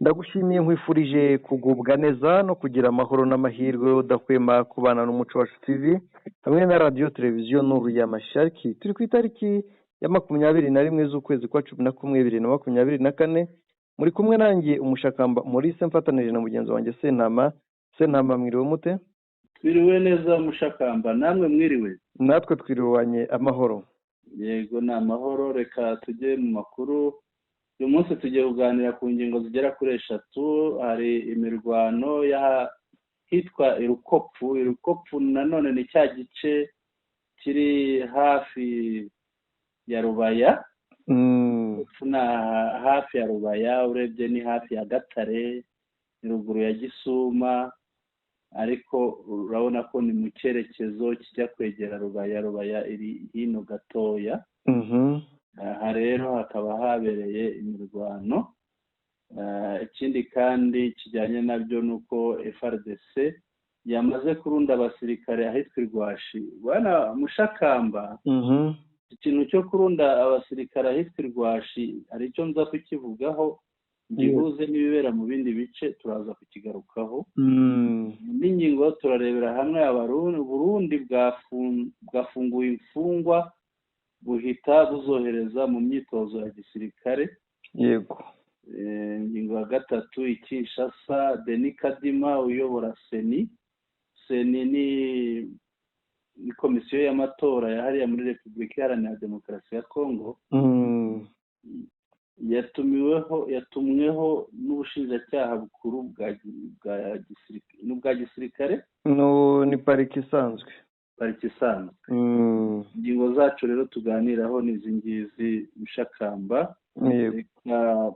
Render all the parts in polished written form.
Ndagushimiye, nkwifurije kugubwa neza no kugira amahoro n'amahirwe udahwema kubana n'Umuco Wacu TV hamwe na Radiyo Televiziyo Nuru ya Mashariki. Turi ku itariki ya 21 z'ukwezi kwa 11 2024. Muri kumwe nanjye Umushakamba Maurice, mfatanije na mugenzi wanjye Sentama. Sentama, mwiriwe mute? Twiriwe neza Mushakamba, namwe mwiriwe? Natwe twiriwanye amahoro. Yego, ni amahoro. Reka tujye mu makuru. Uyu munsi tugiye kuganira ku ngingo zigera kuri eshatu. Hari imirwano y'ahitwa Irukopfu. Irukopfu nanone ni cya gice kiri hafi ya Rubaya. Ni hafi ya Rubaya, urebye ni hafi ya Gatare, ni ruguru ya Gisuma, ariko urabona ko ni mu cyerekezo kijya kwegera Rubaya. Rubaya iri hino gatoya. Aha rero hakaba habereye imirwano. Ikindi kandi kijyanye nabyo ni uko FARDC yamaze kurunda abasirikare ahitwa Irwashi. Bwana Mushakamba, ikintu cyo kurunda abasirikare ahitwa Irwashi hari icyo nza kukivugaho gihuze n'ibibera mu bindi bice, turaza kukigarukaho. N'ingingo turarebera hamwe Burundi bwafunguye imfungwa buhita buzohereza mu myitozo ya gisirikare. Yego. Ingingo ya gatatu, Kinshasa, Denis Kadima uyobora CENI. CENI ni komisiyo y'amatora yahariye muri Repubulika Iharanira Demokarasi ya Kongo. Yatumweho n'ubushinjacyaha bukuru bwa gisirikare. Ni pariki isanzwe. Pariki isanzwe. Ingingo zacu rero tuganiraho ni izi ngizi, Mushakamba. Reka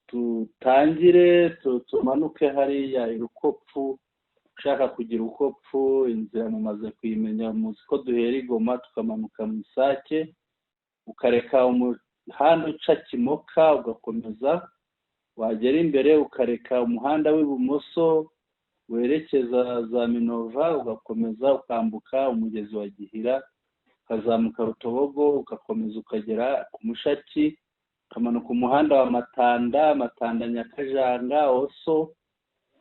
tutangire tumanuke hariya Irukopfu. Ushaka kugira Ukopfu, inzira mumaze kuyimenya, muzi ko duhera i Goma tukamanuka mu Isake, ukareka umuhanda uca Kimoka, ugakomeza, wagera imbere ukareka umuhanda w'ibumoso werekeza za Minova, ugakomeza ukambuka umugezi wa Gihira, ukazamuka Rutobogo, ugakomeza ukagera ku Mushaki, ukamanuka umuhanda wa Matanda, Matanda Nyakajanga, Oso,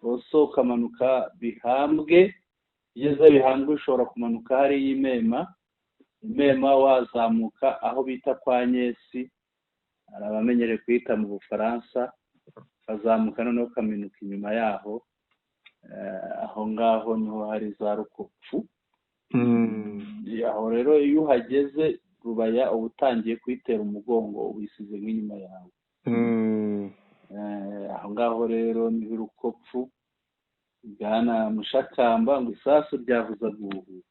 Oso, ukamanuka Bihambwe. Ugeze Bihambwe ushobora kumanuka hariya Imema, Imema wazamuka aho bita kwa Nyesi, hari abamenyereye kuyita mu Bufaransa, ukazamuka noneho ukaminuka inyuma yaho. Aho ngaho niho hari za Rukopfu. Aho rero iyo uhageze Rubaya uba utangiye kuyitera umugongo, wisize nk'inyuma yawe. Aho ngaho rero niho Rukopfu. Bwana Mushakamba, ngo isasu ryavuzaga ubuhuha.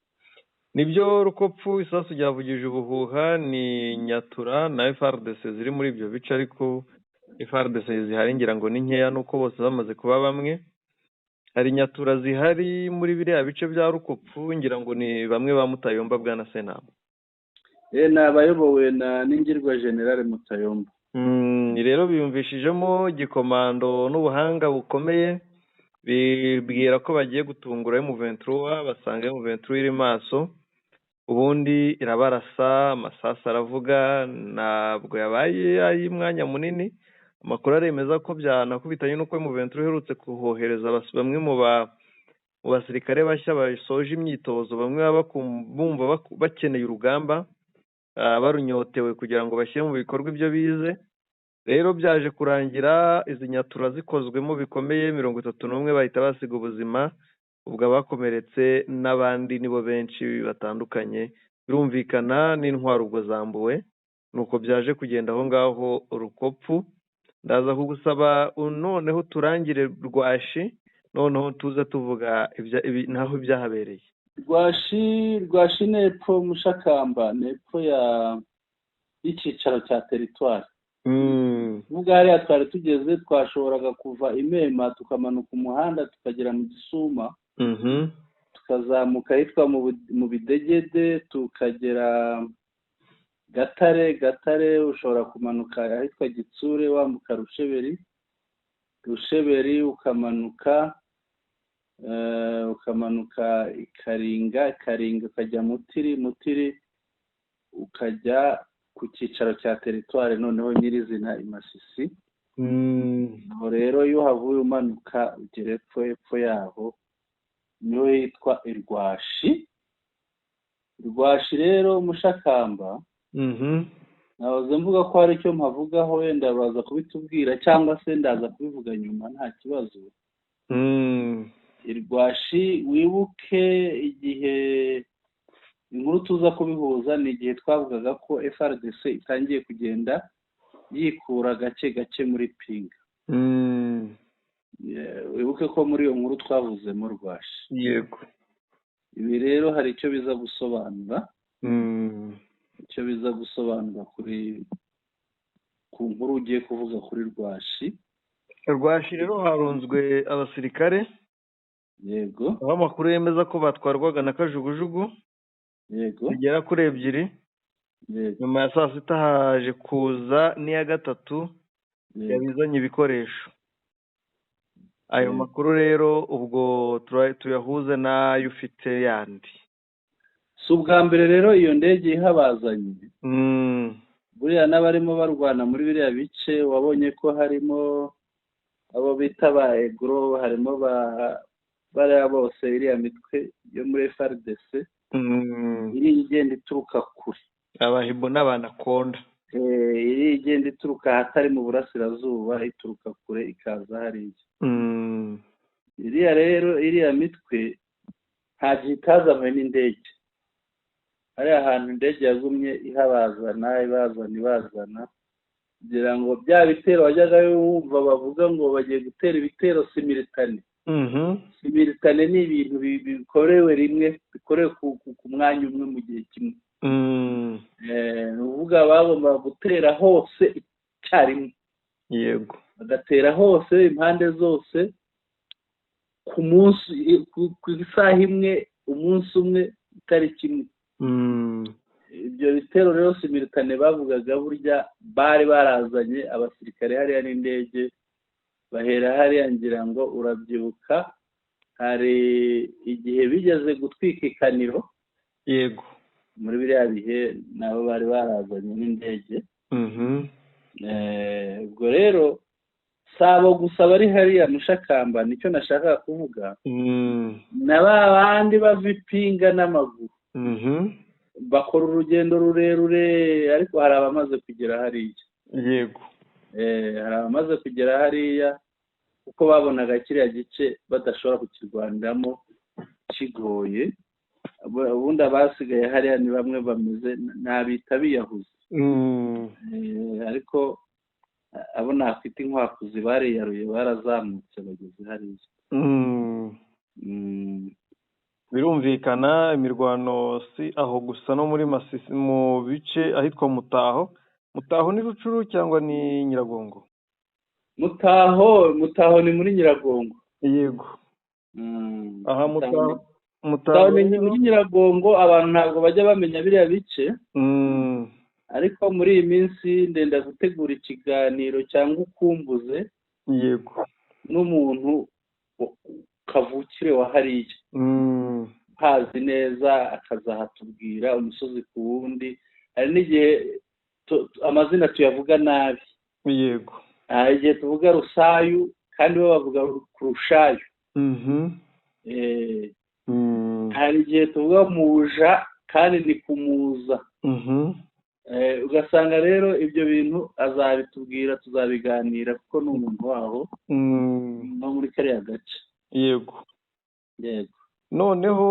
Nibyo, Rukopfu isasu ryavugije ubuhuha. Ni Nyatura na FARDC ziri muri ibyo bice, ariko FARDC zihari ngira ngo ni nkeya, nuko bose bamaze kuba bamwe. Hari Nyatura zihari muri biriya bice bya Rukopfu, ngira ngo ni bamwe ba Mutayomba, bwana Sentama. Ni abayobowe na n'ingirwa General Mutayomba. Rero biyumvishijemo gikomando n'ubuhanga bukomeye, bibwira ko bagiye gutungura M23, basanga M23 iri maso, ubundi irabarasa, amasasu aravuga. Ntabwo yabaye ay'umwanya munini. Amakuru aremeza ko byanakubitanye n'uko M23 iherutse kuhohereza bamwe mu basirikare bashya basoje imyitozo, bamwe baba bumva bakeneye urugamba, barunyotewe kugira ngo bashyire mu bikorwa ibyo bize. Rero byaje kurangira izi Nyatura zikozwemo bikomeye, 31 bahita basiga ubuzima, ubwo abakomeretse n'abandi nibo benshi batandukanye, birumvikana n'intwaro ubwo zambuwe. Nuko byaje kugenda aho ngaho Rukopfu. Ndaza kugusaba noneho turangire Rwashi, noneho tuze tuvuga naho ibyahabereye. Rwashi nepfo Mushakamba, nepfo y'icyicaro cya teritwari. Nubwo hariya twari tugeze twashoboraga kuva Imema tukamanuka umuhanda tukagera mu Gisuma, tukazamuka ahitwa mu Bidegede, tukagera Gatare. Gatare ushobora kumanuka ahitwa Gitsure, wambuka Rusheberi, Rusheberi ukamanuka ukamanuka Ikaringa, Ikaringa ukajya Mutiri, Mutiri ukajya ku cyicaro cya teritwari noneho nyirizina i Masisi. Aho rero iyo uhavuye umanuka ugera epfo epfo yaho niho hitwa Irwashi. Irwashi rero Mushakamba, nahoze mvuga ko hari icyo mpavugaho, wenda baza kubitubwira cyangwa se ndaza kubivuga nyuma, nta kibazo. Irwashi wibuke igihe inkuru tuza kubihuza ni igihe twavugaga ko FARDC itangiye kugenda yikura gake gake muri Pinga. Wibuke ko muri iyo nkuru twavuzemo Rwashi. Yego. Ibi rero hari icyo biza gusobanura, icyo biza gusobanura kuri ku nkuru ugiye kuvuga kuri Rwashi. Rwashi rero harunzwe abasirikare. Yego. Aho amakuru yemeza ko batwarwaga na kajugujugu. Yego. Zigera kuri 2. Yego. Nyuma ya saa sita haje kuza n'iya gatatu yabizanye ibikoresho. Ayo makuru rero ubwo tuyahuze n'ayo ufite yandi. Si ubwa mbere rero iyo ndege ihabazanye. Buriya n'abarimo barwana muri biriya bice wabonye ko harimo abo bita ba Egro, harimo ba bariya bose, iriya mitwe yo muri FARDC iri igenda ituruka kure, abahibo n'abanakonda, iri igenda ituruka ahatari mu burasirazuba, ituruka kure ikaza hariya. Iriya rero iriya mitwe nta gihe itazanywe n'indege. Hariya ahantu indege yagumye ihabazana ibazana kugira ngo bya bitero wajyaga wumva bavuga ngo bagiye gutera ibitero simiritane. Simiritane ni ibintu bikorewe rimwe, bikorewe ku mwanya umwe mu gihe kimwe. Ni ukuvuga bagomba gutera hose icyarimwe. Yego. Bagatera hose impande zose ku munsi, ku isaha imwe, umunsi umwe, itariki imwe. Ibyo bitero rero simiritane bavugaga burya bari barazanye abasirikare hariya n'indege, bahera hariya ngira ngo urabyibuka hari igihe bigeze gutwika ikaniro. Yego. Muri biriya bihe nabo bari barazanye n'indege. Ubwo rero sabo gusa bari hariya Mushakamba, nicyo nashakaga kuvuga, na ba bandi bava Ipinga n'amaguru bakora urugendo rurerure, ariko hari abamaze kugera hariya. Yego. Hari abamaze kugera hariya kuko babonaga kiriya gice badashobora kukirwaniramo kigoye. Ubundi abasigaye hariya ni bamwe bameze nabita biyahuze. Ariko abo nakwita inkwakuzi bariyaruye, barazamutse bageze hariya. Birumvikana imirwano si aho gusa, no muri Masisi mu bice ahitwa Mutaho. Mutaho ni Rucuru cyangwa ni Nyiragongo? Mutaho ni muri Nyiragongo. Yego. Aha Mutaho ni muri Nyiragongo, abantu ntabwo bajya bamenya biriya bice. Ariko muri iyi minsi ndenda gutegura ikiganiro cyangwa ukumbuze. Yego. N'umuntu kavukire wa hariya, hazi neza, akazahatubwira umusozi ku wundi. Hari n'igihe amazina tuyavuga nabi. Yego. Hari igihe tuvuga Rusayu kandi bo bavuga Kurushayu. Hari igihe tuvuga Muja kandi ni Kumuza. Ugasanga rero ibyo bintu azabitubwira, tuzabiganira kuko ni umuntu waho no muri kariya gace. Yego. Yego. Noneho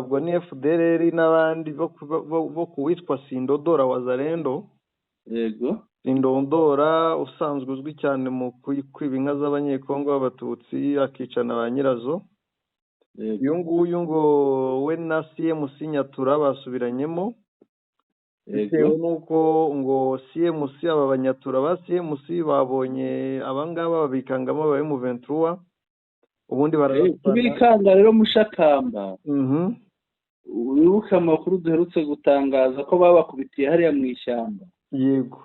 ubwo ni FDLR n'abandi bo kuwitwa Sindodora Wazalendo. Yego. Sindodora usanzwe uzwi cyane mu kwiba inka z'abanyekongo b'abatutsi akicana ba nyirazo. Uyu nguyu ngo we na CMC Nyatura basubiranyemo, bitewe n'uko ngo CMC aba banyatura ba CMC babonye abangaba babikangamo ba M23, ubundi barabikanga. Rero Mushakamba, wibuke amakuru duherutse gutangaza ko babakubitiye hariya mu ishyamba. Yego.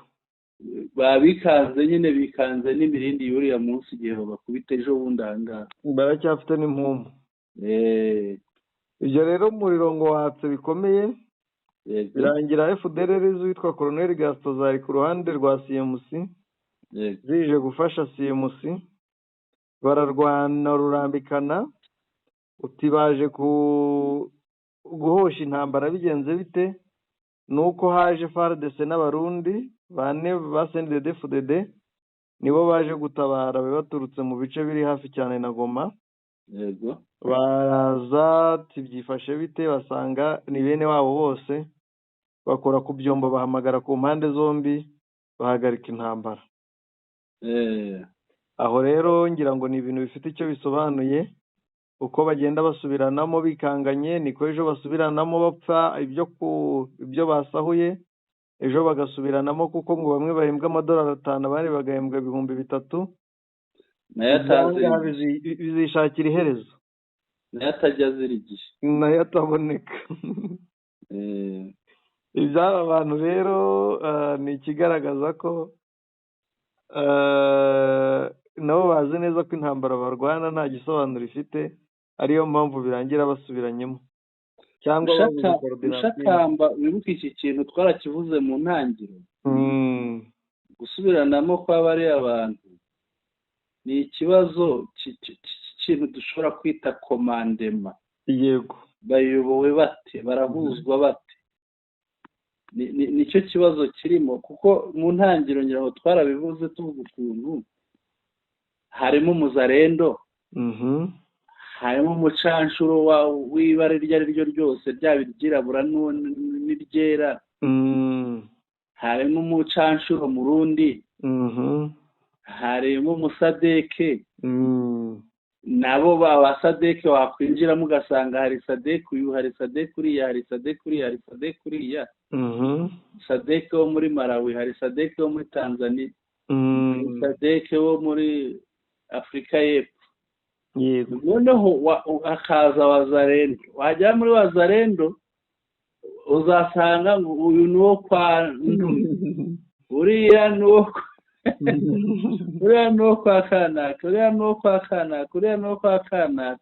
Babikanze nyine, bikanze n'imirindi yuriya munsi igihe babakubita ejo bundi ahangaha. Baracyafite n'impumu. Ibyo rero umuriro ngo watse bikomeye, birangira FDLR witwa Colonel Gaston zari ku ruhande rwa CMC. Zije gufasha CMC, bararwana rurambikana. Uti baje guhosha intambara bigenze bite? Nuko haje FARDC n'Abarundi bane ba CNDD-FDD, nibo baje gutabara baturutse mu bice biri hafi cyane na Goma. Baraza tibyifashe bite, basanga ni bene wabo bose, bakora ku byombo, bahamagara ku mpande zombi, bahagarika intambara. Aho rero ngira ngo ni ibintu bifite icyo bisobanuye. Uko bagenda basubiranamo bikanganye, niko ejo basubiranamo bapfa ibyo basahuye, ejo bagasubiranamo kuko ngo bamwe bahembwa $5 abandi bagahembwa 3,000. Bizishakira iherezo, nayo atajya azira igihe, nayo ataboneka. Iby'aba bantu rero ni ikigaragaza ko nabo bazi neza ko intambara barwana nta gisobanuro ifite, ariyo mpamvu birangira basubiranyemo cyangwa ushakamba. Wibuke iki kintu twarakivuze mu ntangiriro, gusubiranamo kw'abariya abantu ni ikibazo cy'ikintu dushobora kwita komandema. Yego, bayobowe bate, barahuzwa bate? Nicyo kibazo kirimo, kuko mu ntangiriro ngira ngo twarabivuze tuvuga ukuntu harimo umuzarendo, harimo umucanshuro w'ibara iryo ari ryo ryose, ryaba iryirabura n'iryera, harimo umucanshuro murundi, harimo umusadeke. Nabo ba sadeke wakwinjiramo ugasanga hari sadeke uyu, hari sadeke uriya, hari sadeke uriya, hari sadeke uriya, sadeke wo muri Malawi, hari sadeke wo muri Tanzania, hari sadeke wo muri Afurika y'Epfo. Noneho hakaza wazarendo, wajya muri wazarendo uzasanga ngo uyu ni uwo kwa Ndumi, uriya ni uwo uriya ni uwo kwa kanaka, uriya ni uwo kwa kanaka, uriya ni uwo kwa kanaka.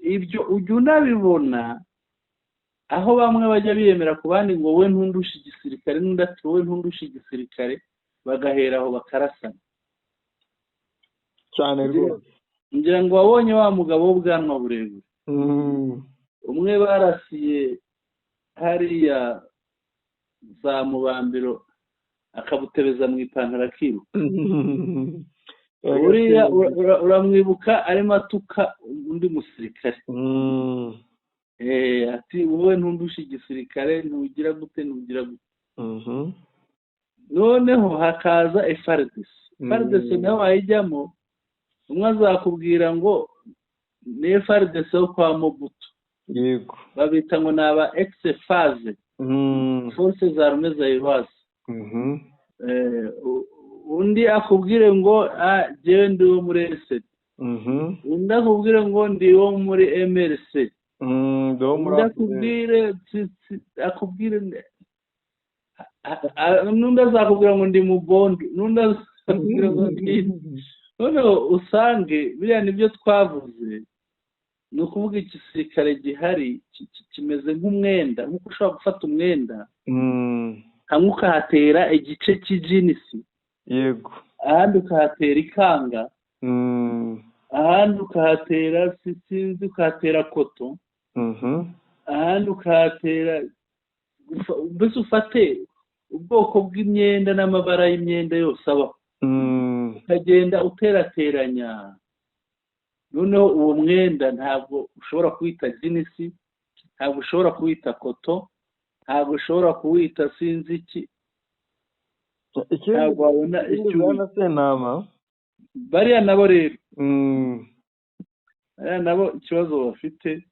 Ibyo ujya unabibona aho bamwe bajya biyemera ku bandi ngo wowe ntundushe igisirikare, n'undi ati wowe ntundushe igisirikare, bagahera aho bakarasana cyane rwose. Ngira ngo wabonye wa mugabo w'ubwanwa burebure, umwe barasiye hariya za Mubambiro akabutebeza mu ipantaro akiruka. Uriya uramwibuka arimo atuka undi musirikare, ati wowe ntundushe igisirikare, ntugira gute, ntugira gute. Noneho hakaza FARDC. FARDC nawe wayijyamo, umwe azakubwira ngo ni FARDC yo kwa Mobutu. Babita ngo ni aba ex-FAZ, Forces Armées Zaïroises. Undi akubwire ngo jyewe ndi uwo muri RCD, undi akubwire ngo ndi uwo muri MRC, undi akubwire n'undi azakubwira ngo ndi mu bondo, n'undi azakubwira ngo ndi. Noneho usange biriya nibyo twavuze, ni ukuvuga igisirikare gihari kimeze nk'umwenda, nk'uko ushobora gufata umwenda hamwe ukahatera igice cy'ijinisi, ahandi ukahatera ikanga, ahandi ukahatera sinzi ukahatera koto, ahandi ukahatera, mbese ufate ubwoko bw'imyenda n'amabara y'imyenda yose abaho, ukagenda uterateranya. Noneho uwo mwenda ntabwo ushobora kuwita jinisi, ntabwo ushobora kuwita koto, ntabwo ushobora kuwita sinzi iki, ntabwo wabona icyo uwita. Bariya nabo rero, bariya nabo ikibazo bafite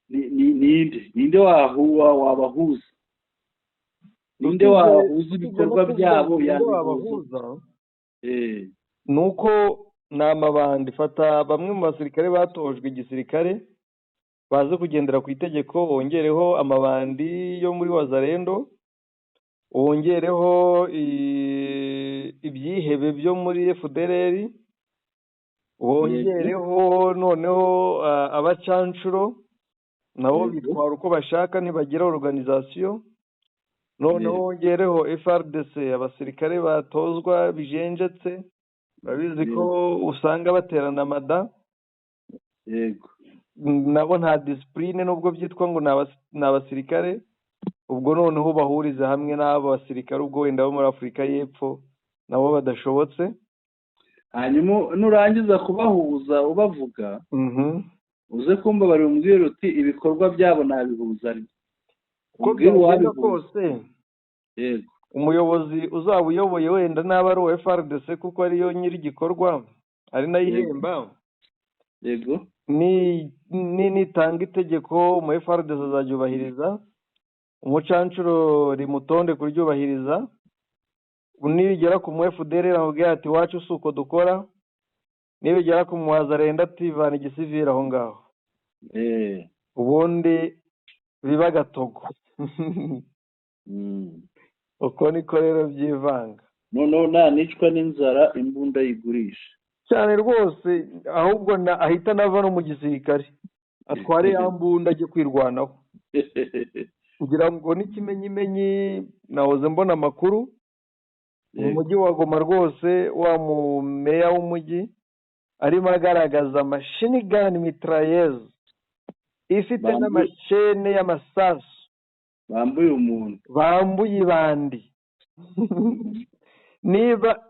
ninde ninde wabahuza, ninde wahuza ibikorwa byabo yabihuza? Ni uko ni amabandi. Fata bamwe mu basirikare batojwe igisirikare baze kugendera ku itegeko, wongereho amabandi yo muri wazarendo, wongereho ibyihebe byo muri FDLR, wongereho noneho abacanshuro nabo bitwara uko bashaka, ntibagira organization. Noneho wongereho FARDC, abasirikare batozwa bijenjetse, urabizi ko usanga baterana amada. Yego. Nabo nta disipurine, nubwo byitwa ngo ni abasirikare. Ubwo noneho bahuriza hamwe n'abo basirikare, ubwo wenda bo muri Afurika y'Epfo nabo badashobotse. Hanyuma nurangiza kubahuza ubavuga, uze kumbabarira umbwire uti ibikorwa byabo nabihuza. Uko byagenda kose, yego, umuyobozi uzaba uyoboye wenda naba ari uwa FARDC, kuko ariyo nyiri igikorwa ari nayo ihemba. Yego. Nitanga itegeko, umu FARDC azaryubahiriza, umucancuro rimutonde kuryubahiriza. Nibigera ku mu FDL amubwira ati iwacu si uko dukora, nibigera ku muwazarenda ati vana igisivili aho ngaho, ubundi biba gatogo. Uko niko rero byivanga. Noneho nanicwa n'inzara imbunda yigurisha cyane rwose, ahubwo ahita anava no mu gisirikare atware ya mbunda ajye kwirwanaho. Kugira ngo n'ikimenyimenyi, nahoze mbona amakuru mu mujyi wa Goma rwose, wa mumeya w'umujyi arimo agaragaza machine gun mitrailleuse ifite n'amashene y'amasasu. Bambuye umuntu, bambuye ibandi. Niba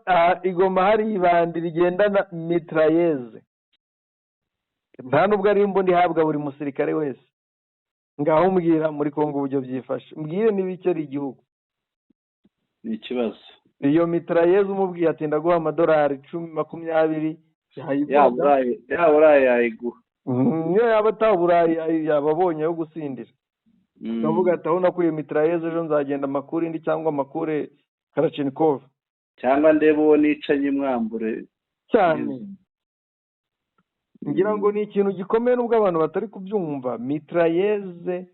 igoma hari ibandi rigendana mitrailleuse, nta nubwo ari imbunda ihabwa buri musirikare wese. Ngaho mbwira muri Kongo uburyo byifashe, mbwire niba icyo ari igihugu. Ni ikibazo. Iyo mitrailleuse umubwiye ati ndaguha amadolari 10, 20, yaba uraye yayiguha. Niyo yaba ataburaye yaba abonye ayo gusindira. Ndavuga ati aho nakuye mitrailleuse ejo nzagenda amakuru indi, cyangwa amakure Kalashnikov, cyangwa ndebe uwo nicanye mwambure cyane. Ngira ngo ni ikintu gikomeye nubwo abantu batari kubyumva. Mitrailleuse,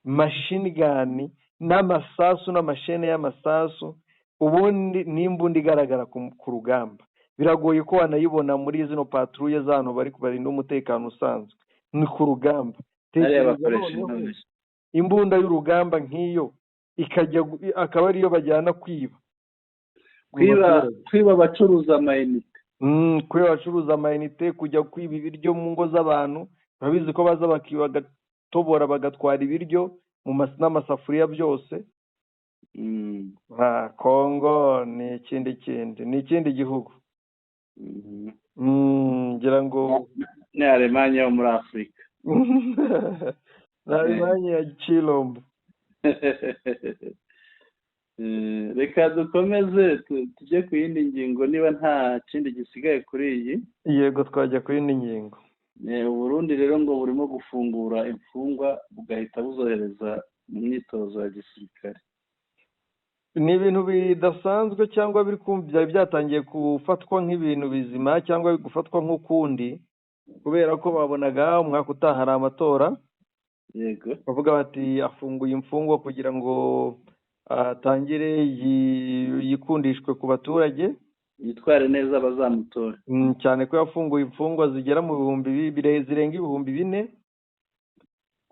machine gun n'amasasu n'amashene y'amasasu, ubundi n'imbunda igaragara ku rugamba. Biragoye ko wanayibona muri zino patrouille z'ahantu bari kubarinda umutekano usanzwe, ni ku rugamba. Imbunda y'urugamba nk'iyo ikajya akaba ariyo bajyana kwiba, kwiba abacuruza amayinite, kwiba abacuruza amayinite, kujya kwiba ibiryo mu ngo z'abantu. Urabizi ko baza bakiba bagatobora bagatwara ibiryo n'amasafuriya byose. Kongo ni ikindi kindi, ni ikindi gihugu. Ngira ngo ni Alemanya yo muri Afurika, ni Alemanya ya Chilombo. Reka dukomeze tujye ku yindi ngingo niba nta kindi gisigaye kuri iyi. Yego, twajya ku yindi ngingo. Uburundi rero ngo burimo gufungura imfungwa bugahita buzohereza mu myitozo ya gisirikare. Ni ibintu bidasanzwe, cyangwa byari byatangiye gufatwa nk'ibintu bizima cyangwa gufatwa nk'ukundi, kubera ko babonaga umwaka utaha hari amatora. Yego, bavuga bati afunguye imfungwa kugira ngo atangire yikundishwe ku baturage, yitware neza bazamutora. Cyane ko yafunguye imfungwa zigera mu 2000, zirenga 4000.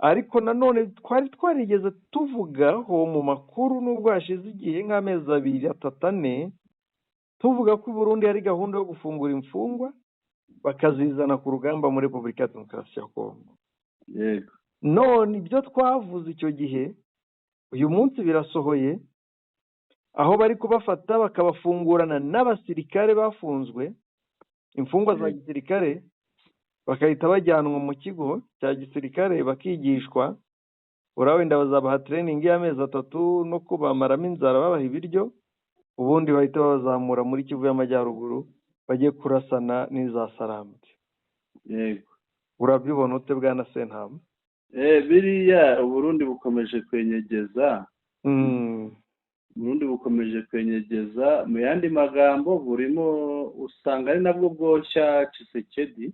Ariko nanone twari twarigeze tuvugaho mu makuru, nubwo hashize igihe nk'amezi 2, 3, 4, tuvuga ko i Burundi hari gahunda yo gufungura imfungwa bakazizana ku rugamba muri Repubulika ya Demokarasi ya Kongo. Yego. None ibyo twavuze icyo gihe uyu munsi birasohoye, aho bari kubafata bakabafungurana n'abasirikare bafunzwe, imfungwa za gisirikare, bakahita bajyanwa mu kigo cya gisirikare bakigishwa. Wenda bazabaha training y'amezi 3 no kubamaramo inzara babaha ibiryo, ubundi bahita babazamura muri Kivu y'Amajyaruguru bagiye kurasana n'iza Sarambwe. Yego. Urabyibona ute bwana Sentama? Biriya Uburundi bukomeje kwenyegeza. Uburundi bukomeje kwenyegeza, mu yandi magambo burimo usanga ari nabwo bwoshya Tshisekedi,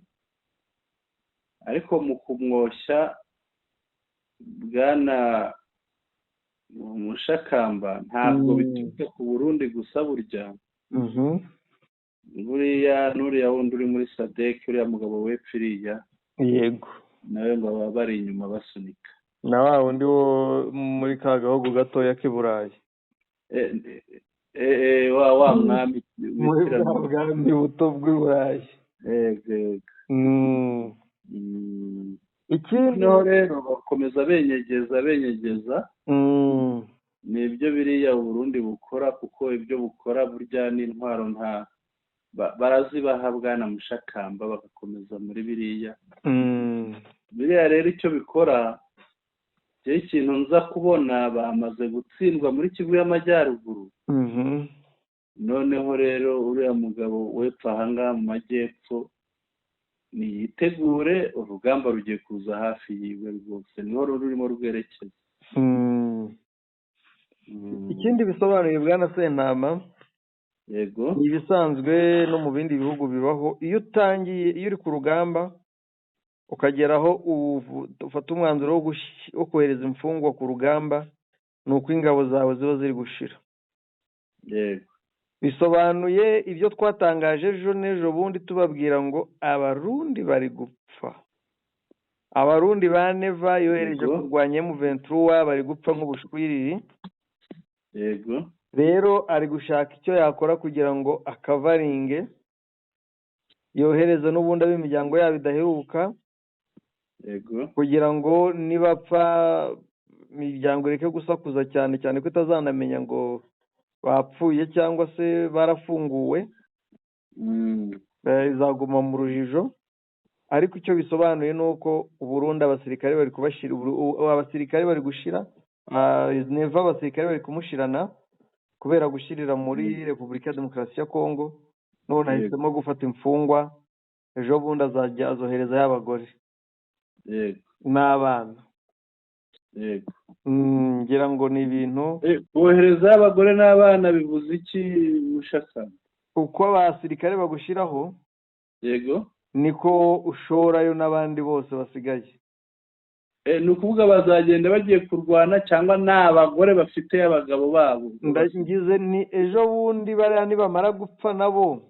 ariko mu kumwoshya bwana Mushakamba ntabwo bituruka ku Burundi gusa burya. Buriya n'uriya wundi uri muri SADC, uriya mugabo wepfiriya. Yego. Nawe ngo baba bari inyuma basunika. Na wa wundi wo muri ka gahugu gatoya k'i Burayi. Wa mwami muri bwa bwami buto bw'i Burayi. Yego. Ikindi noneho rero bakomeza benyegeza. Ni ibyo biriya Burundi bukora, kuko ibyo bukora burya n'intwaro nta barazibaha bwana Mushakamba, bagakomeza muri biriya. Biriya rero icyo bikora, ikintu nza kubona, bamaze gutsindwa muri Kivu y'Amajyaruguru. Noneho rero uriya mugabo wepfa ahangaha mu majyepfo niyitegure, urugamba rugiye kuza hafi yiwe rwose, niho rurimo rwerekeza. Ikindi bisobanuye bwana Sentama, yego, ni ibisanzwe no mu bindi bihugu bibaho. Iyo utangiye, iyo uri ku rugamba ukageraho ufata umwanzuro wo kohereza imfungwa ku rugamba, ni uko ingabo zawe ziba ziri gushira. Yego. Bisobanuye ibyo twatangaje ejo n'ejo bundi tubabwira ngo Abarundi bari gupfa. Abarundi ba Neva yohereje kurwanya M23 bari gupfa nk'ubushwiriri. Yego. Rero ari gushaka icyo yakora kugira ngo akavaringe, yohereze n'ubundi ab'imiryango yabo idaheruka. Yego. Kugira ngo nibapfa imiryango ireke gusakuza cyane cyane ko itazanamenya ngo bapfuye cyangwa se barafunguwe. Izaguma mu rujijo. Ariko icyo bisobanuye ni uko Burundi abasirikare bari kubashira, abasirikare bari gushira, Neva abasirikare bari kumushirana kubera gushirira muri Repubulika ya Demokarasi ya Kongo. None ahisemo gufata imfungwa, ejo bundi azajya azohereza y'abagore n'abana. Yego. Ngira ngo ni ibintu kohereza abagore n'abana bivuze iki Mushaka? Uko abasirikare bagushiraho, yego, niko ushorayo n'abandi bose basigaye. Ni ukuvuga bazagenda bagiye kurwana cyangwa n'abagore bafite abagabo babo. Ndagize ni ejo bundi bariya nibamara gupfa nabo,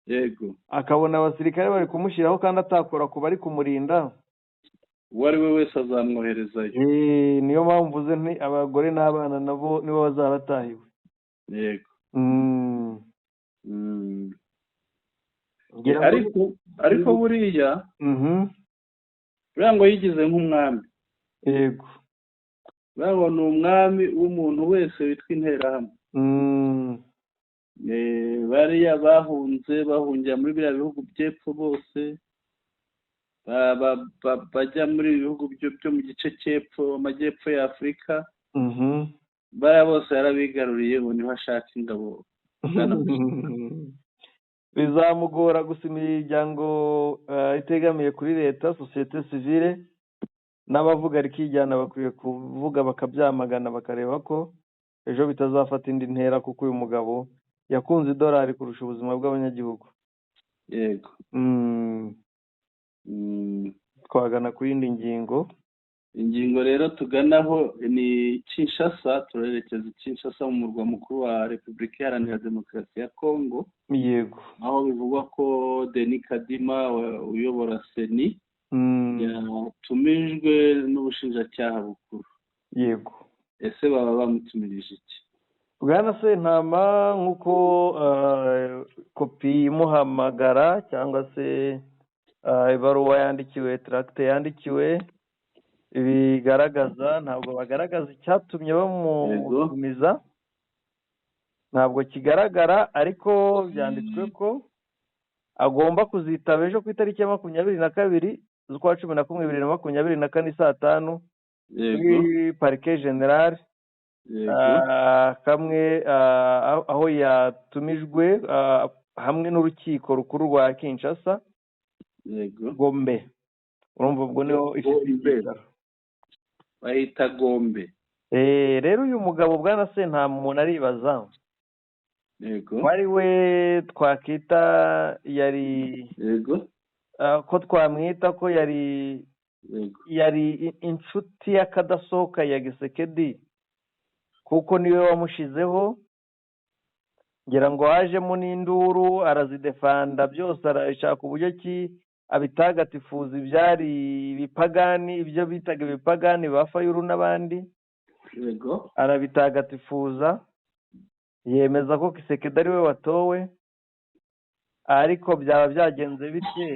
yego, akabona abasirikare bari kumushyiraho kandi atakora ku bari kumurinda, uwo ari we wese azamwoherezayo. Niyo mpamvu mvuze nti abagore n'abana nabo nibo bazaba batahiwe. Yego. Ariko buriya buriya ngo yigize nk'umwami. Yego. Buriya ngo ni umwami w'umuntu wese witwa Interahamwe. Bariya bahunze bahungira muri biriya bihugu by'epfo bose, bajya muri ibihugu byo mu gice cy'epfo, amajyepfo ya Afurika. Bariya bose yarabigaruriye, ngo niho ashaka ingabo. Bizamugora gusa imiryango itegamiye kuri leta, sosiyete sivile n'abavuga rikijyana bakwiye kuvuga bakabyamagana, bakareba ko ejo bitazafata indi ntera, kuko uyu mugabo yakunze idolari kurusha ubuzima bw'abanyagihugu. Yego. Twagana ku yindi ngingo. Ingingo rero tuganaho ni Kinshasa, turerekeza Kinshasa mu murwa mukuru wa Repubulika Iharanira Demokarasi ya Kongo. Yego. Aho bivugwa ko Denis Kadima uyobora Seni yatumijwe n'ubushinjacyaha bukuru. Yego. Ese baba bamutumirije iki? Bwana Sentama, nk'uko kopi imuhamagara cyangwa se ibaruwa yandikiwe, tracte yandikiwe ibigaragaza, ntabwo bagaragaza icyatumye bamutumiza, ntabwo kigaragara, ariko byanditswe ko agomba kuzitaba ejo ku itariki ya 22 z'ukwa 11 2024 saa 5 kuri Parquet General, kamwe aho yatumijwe hamwe n'urukiko rukuru rwa Kinshasa. Yego. Gombe. Urumva ubwo niho ifite icyicaro. Bahita Gombe. Rero uyu mugabo bwana Sentama umuntu aribaza. Yego. Wari we twakita yari, yego, ko twamwita ko yari, yego, yari inshuti y'akadasohoka ya Gisekedi, kuko niwe wamushizeho. Ngira ngo hajemo n'induru, arazidefanda byose, arashaka uburyo ki abitagatifuza ibyari ibipagani, ibyo bitaga ibipagani ba Fayulu n'abandi. Yego. Arabitagatifuza. Yemeza ko Kisekedi ari we watowe, ariko byaba byagenze bite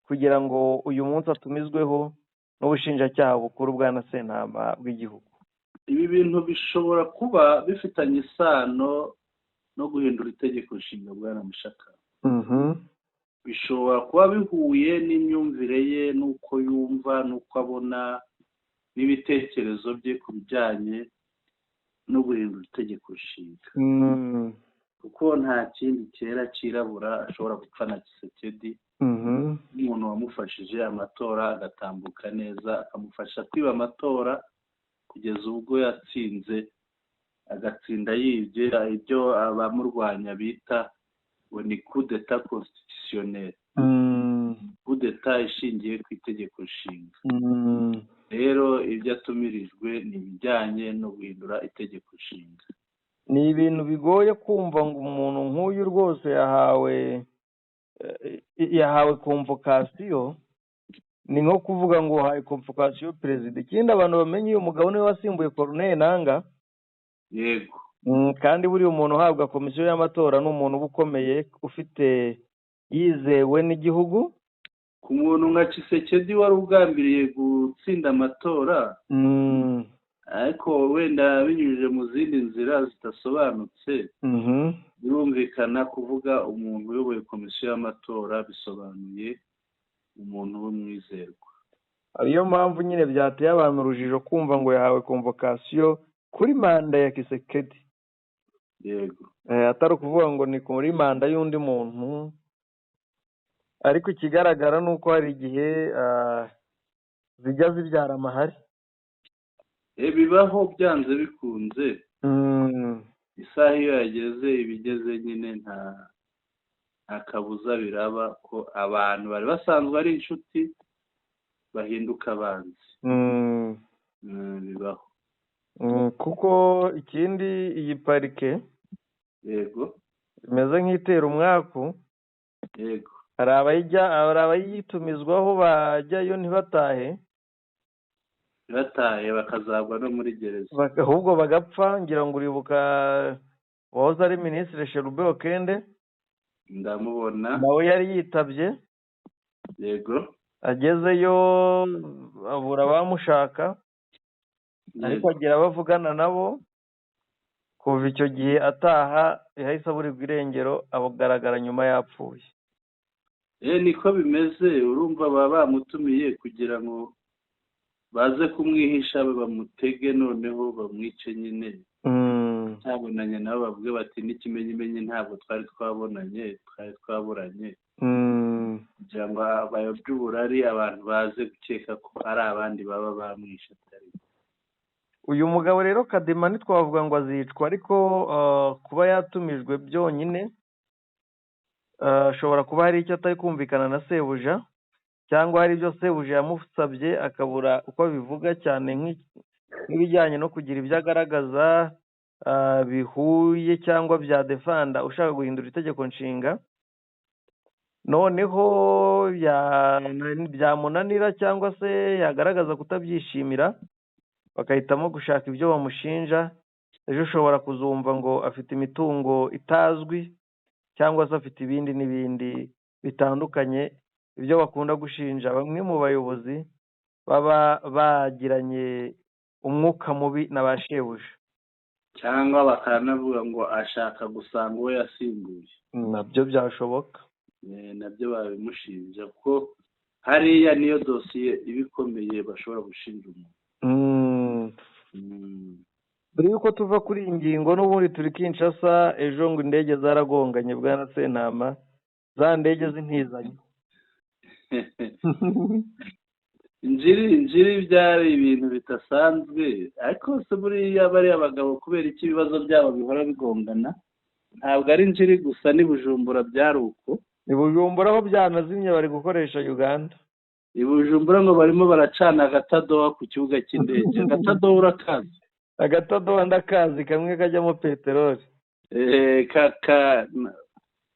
kugira ngo uyu munsi atumizweho n'ubushinjacyaha bukuru bwa Sentama bw'igihugu? Ibi bintu bishobora kuba bifitanye isano no guhindura itegeko nshinga, bwana Mushaka. Bishobora kuba bihuye n'imyumvire ye, n'uko yumva, n'uko abona, n'ibitekerezo bye ku bijyanye no guhindura itegeko nshinga, kuko nta kindi cyera cyirabura ashobora gupfa na Kisekedi, nk'umuntu wamufashije amatora agatambuka neza, akamufasha kwiba amatora kugeza ubwo yatsinze, agatsinda yibye, ibyo abamurwanya bita ngo ni kudeta constitutionnelle, kudeta ishingiye ku itegeko nshinga. Rero ibyo atumirijwe ni ibijyanye no guhindura itegeko nshinga. Ni ibintu bigoye kumva ngo umuntu nk'uyu rwose yahawe convocation. Ni nko kuvuga ngo uhaye convocation perezida. Ikindi abantu bamenye, uyu mugabo niwe wasimbuye Corneille Nanga. Kandi buriya umuntu uhabwa komisiyo y'amatora ni umuntu uba ukomeye, ufite, yizewe n'igihugu. Ku muntu nka Kisekedi wari ugambiriye gutsinda amatora, ariko wenda binyujije mu zindi nzira zidasobanutse, birumvikana kuvuga umuntu uyoboye komisiyo y'amatora bisobanuye umuntu w'umwizerwa. Ariyo mpamvu nyine byateye abantu urujijo kumva ngo yahawe convocation kuri manda ya Kisekedi. Atari ukuvuga ngo ni kuri manda y'undi muntu. Ariko ikigaragara ni uko hari igihe zijya zibyara amahari. Bibaho byanze bikunze. Isaha iyo yageze iba igeze nyine, nta kabuza biraba ko abantu bari basanzwe ari inshuti bahinduka abanzi. Bibaho. Kuko ikindi, iyi parike imeze nk'itera umwaku. Hari abayijya, hari abayitumizwaho bajyayo ntibatahe. Ntibatahe, bakazagwa no muri gereza. Ahubwo bagapfa. Ngira ngo uribuka uwahoze ari minisitiri Chérubin Okende. Ndamubona. Nawe yari yitabye. Agezeyo abura abamushaka, ariko agira abo avugana nabo. Kuva icyo gihe ataha yahise aburirwa irengero, agaragara nyuma yapfuye. Niko bimeze. Urumva baba bamutumiye kugira ngo baze kumwihisha, bamutege, noneho bamwice nyine. Ntabonanye nabo, bavuge bati n'ikimenyimenyi ntabwo twari twabonanye, twari twaburanye, kugira ngo bayobye uburari, abantu baze gukeka ko ari abandi baba bamwishe, atari Uyu mugabo rero Kadima, ntitwavuga ngo azicwa, ariko kuba yatumijwe byonyine, ashobora kuba hari icyo atari kumvikana na sebuja, cyangwa hari ibyo sebuja yamusabye akabura uko abivuga, cyane nk'ibijyanye no kugira ibyo agaragaza bihuye cyangwa byadefanda ushaka guhindura itegeko nshinga. Noneho byamunanira cyangwa se yagaragaza kutabyishimira, bagahitamo gushaka ibyo bamushinja. Ejo ushobora kuzumva ngo afite imitungo itazwi, cyangwa se afite ibindi n'ibindi bitandukanye, ibyo bakunda gushinja bamwe mu bayobozi baba bagiranye umwuka mubi na ba shebuja. Cyangwa bakanavuga ngo ashaka gusanga uwo yasimbuye. Nabyo byashoboka. Nabyo babimushinja, ko hariya niyo dosiye iba ikomeye bashobora gushinja umuntu. Mbere y'uko tuva kuri iyi ngingo, n'ubundi turi Kinshasa, ejo ngo indege zaragonganye, bwana Sentama, za ndege z'intizanyo. Injiri byari ibintu bidasanzwe. Ariko se buriya bariya bagabo kubera iki ibibazo byabo bihora bigongana? Ntabwo ari Njiri gusa, ni Bujumbura byari uko. Ni Bujumbura aho byanazimye, bari gukoresha Uganda. I Bujumbura ngo barimo baracana agatadowa ku kibuga cy'indege. Agatadowa urakazi? Agatadowa ndakazi, kamwe kajyamo peteroli.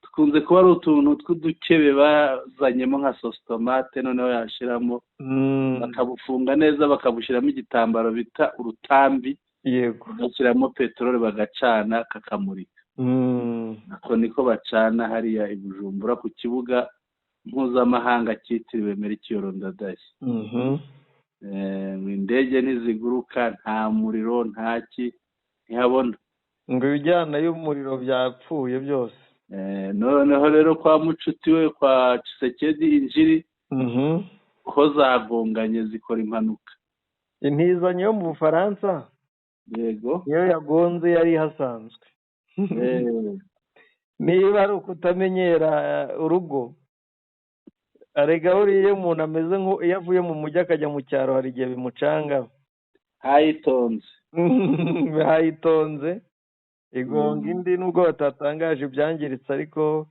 Dukunze kuba ari utuntu tw'udukebe bazanyemo nka sauce tomate, noneho yashyiramo, bakabufunga neza, bakabushyiramo igitambaro bita urutambi, bagashyiramo peteroli, bagacana kakamurika. Ako niko bacana hariya i Bujumbura ku kibuga mpuzamahanga cyitiriwe Melchior Ndadaye. Indege ntiziguruka, nta muriro, ntaki, ntihabona. Ngo ibijyana y'umuriro byapfuye byose. Noneho rero kwa mucuti we kwa Tshisekedi injiri ho zagonganye zikora impanuka. Intizanyo yo mu Bufaransa. Yego. Iyo yagonze yari ihasanzwe. Niba ari ukutamenyera urugo, arega buriya iyo umuntu ameze nko iyo avuye mu mujyi akajya mu cyaro hari igihe bimucanga. Hayitonze. Hayitonze igonga indi, nubwo batatangaje ibyangiritse ariko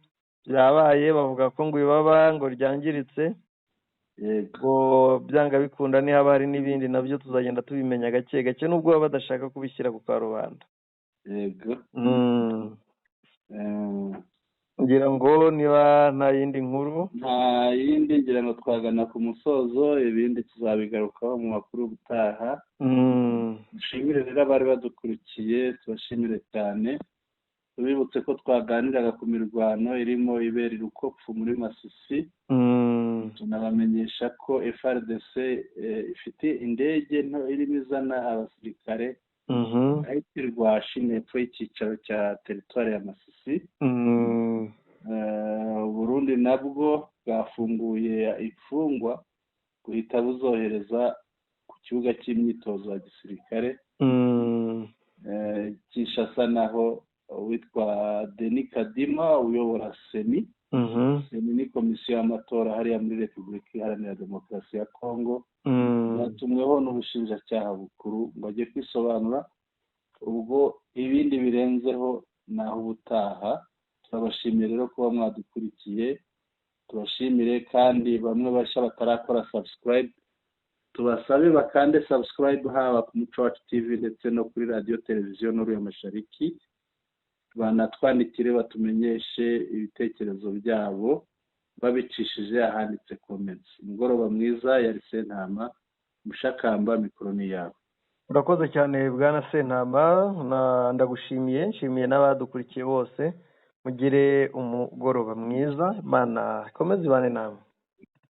byabaye, bavuga ko ngo ibaba ngo ryangiritse. Ngo byanga bikunda nihaba hari n'ibindi nabyo tuzagenda tubimenya gake gake, nubwo baba badashaka kubishyira ku karubanda. Yego. Ngira ngo niba nta yindi nkuru, nta yindi, ngira ngo twagana ku musozo, ibindi tuzabigarukaho mu makuru ubutaha. Dushimire rero abari badukurikiye, tubashimire cyane. Tubibutse ko twaganiraga ku mirwano irimo ibera i Rukopfu muri Masisi. Tunabamenyesha ko FARDC ifite indege nto irimo izana abasirikare ahitirwa hepfo y'icyicaro cya teritwari ya Masisi. Burundi nabwo bwafunguye imfungwa guhita buzohereza ku kibuga cy'imyitozo ya gisirikare. Kinshasa naho witwa Denis Kadima uyobora CENI. CENI ni komisiyo y'amatora hariya muri Repubulika Iharanira Demokarasi ya Kongo. Yatumweho n'ubushinjacyaha bukuru ngo ajye kwisobanura, ubwo ibindi birenzeho naho ubutaha. Turabashimiye rero kuba mwadukurikiye, tubashimire kandi bamwe bashya batarakora subscribe, tubasabe bakande subscribe haba ku Muco Wacu TV ndetse no kuri radiyo televiziyo Nuru ya Mashariki, banatwandikire batumenyeshe ibitekerezo byabo babicishije ahanditse comments. Umugoroba mwiza, yari Sentama Mushakamba, mikoro ni yawe. Urakoze cyane bwana Sentama, ndagushimiye, nshimiye n'abadukurikiye bose. Mugire umugoroba mwiza, Imana ikomeze ibane namwe.